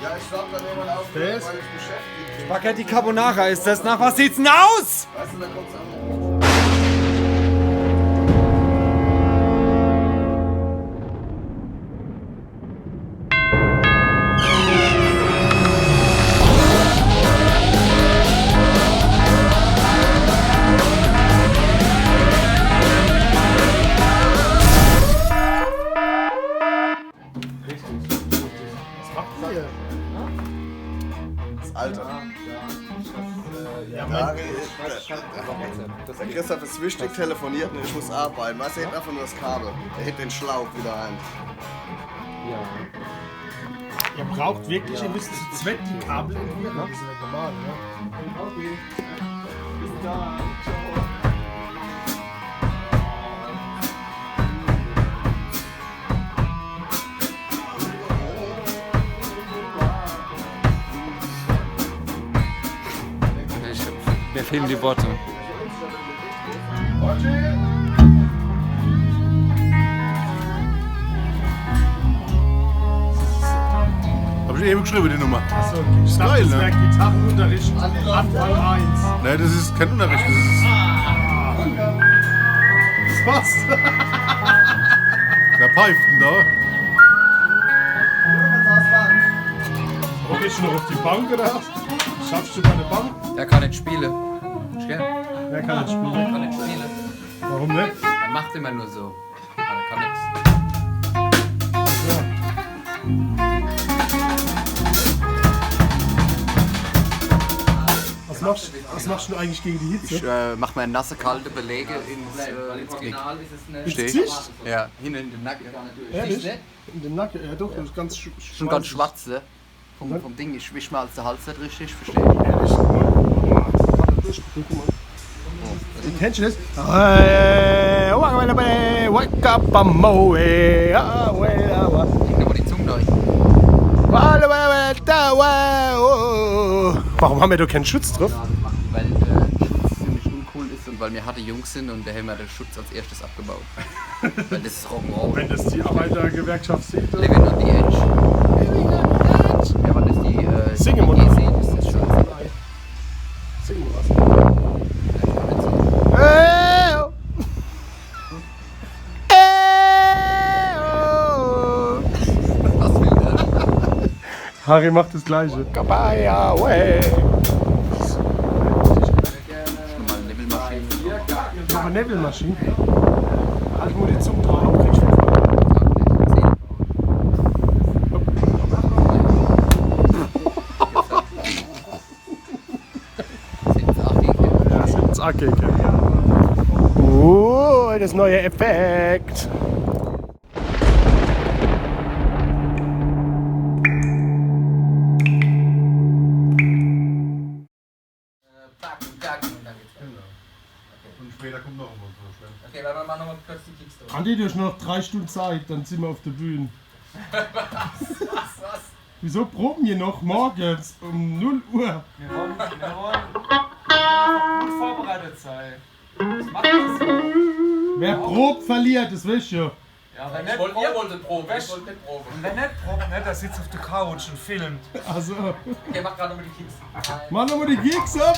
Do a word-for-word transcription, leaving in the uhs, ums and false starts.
Ja, ich glaub, da nehmen wir auf, weil ich beschäftigt bin. Spaghetti Carbonara ist das. Nach was sieht's denn aus? Weißt du, da kommt's an. Richtig, richtig. Was macht ihr? Das Alter. Ja, ja. Ja, der Harry, der, der Christoph ist wichtig, telefoniert und ich muss arbeiten. Weißt du, er hebt einfach nur das Kabel. Er hebt den Schlauch wieder ein. Ja. Ihr braucht wirklich, ihr müsst zu zweit die Kabel entwirren. Das ist nicht normal, oder? Ich hab, mir fehlen die Worte. Hab ich eben geschrieben, die Nummer. Achso, okay. Ist geil, ne? Das wär Gitarrenunterricht, Anfang eins. Nee, das ist kein Unterricht, das ist. Das passt. Wer pfeift denn da? Hock ich noch auf die Bank, oder was? Schaffst du meine Bank? Der kann nicht spielen. Gell? Wer kann nicht spielen? Kann nicht spielen. Warum nicht? Er macht immer nur so. Aber kann nix. Was machst, was machst du eigentlich gegen die Hitze? Ich äh, mach mir nasse, kalte Belege ins, äh, ins Genick. Ins Gesicht? Ja, hinten in den Nacken. Ehrlich? In den Nacken? Ja doch, das ist ganz sch- schweißig. Schon ganz schwarz, ne? Vom, vom Ding, ich wisch mir als der Hals nicht richtig, verstehst du? Ehrlich? Guck mal. Den kennst du nicht? Äh, waka, waka, waka, waka, bamo, äh, ah, waka, waka. Leg nochmal die Zunge durch. Waka, waka, waka, waka, oh. Warum haben wir da keinen Schutz drauf? Weil äh, Schutz ziemlich uncool ist und weil wir harte Jungs sind und da haben wir den Schutz als erstes abgebaut. Weil das ist Rock'n'Roll. Wenn das die Arbeitergewerkschaft sieht, dann Living on the Edge. Living on the Edge. Ja, wenn das die äh, Singen wir G noch. Sieht, ist das scheiße. Singen wir was. Ja, ich kann nicht singen. Äh, äh, oh. Was will der? Harry macht das Gleiche. Kabaya, way. Schon mal Nebelmaschine. Noch eine Nebelmaschine. Halt nur die Zunge drauf, kriegst du. Sind's acht Gegner? Ja, sind's acht Gegner. Oh, das neue Effekt. Äh, packen, packen und dann geht's weiter. Genau. Okay. Und später kommt noch irgendwas. Okay, weil wir machen nochmal kurz die Kicks durch. Andi, du hast nur noch drei Stunden Zeit, dann sind wir auf der Bühne. Was? Was? Was? Wieso proben wir noch morgens um null Uhr? Wir wollen, wir wollen einfach gut vorbereitet sein. Das macht das so. Wer probt, verliert, das wisst ihr. Ja, wenn nicht probt, ihr wolltet proben, ich wollte nicht proben. Und wenn nicht probt, ne, der sitzt auf der Couch und filmt. Also. Okay, mach gerade nochmal die Kicks. Mach nochmal die Kicks ab!